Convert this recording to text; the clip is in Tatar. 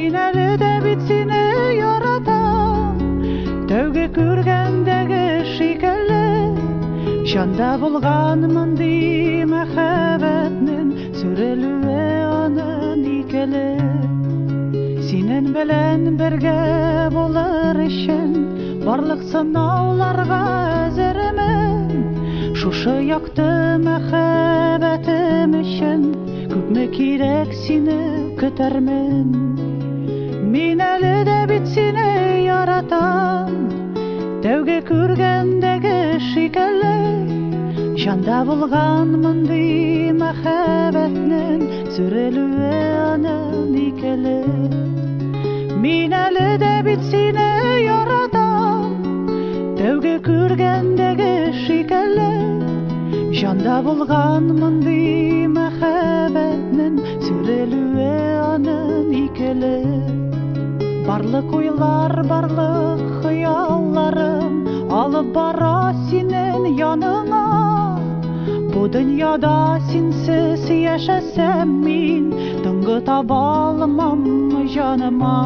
Мин әле дә бит сине яратам, тәүге күргәндәге шикелле. Җанда булган мондый мәхәббәтнең сүрелүе аның икеле. Синең белән бергә булыр өчен барлык сынауларга әзермен. Шушы якты мәхәббәтем өчен күпме кирәк сине көтәрмен. Мин әле дә бит сине яратам, тәүге күргәндәге шикелле. Җанда булган мондый мәхәббәтнең сүрелүе аның икеле. Мин әле дә бит сине яратам, тәүге күргәндәге шикелле. Җанда булган мондый мәхәббәтнең сүрелүе аның икеле. Барлык уйлар, барлык хыялларым алып бара синең яныңа. Бу дөньяда синсез яшәсәм мин, тынгы таба алмам җаныма.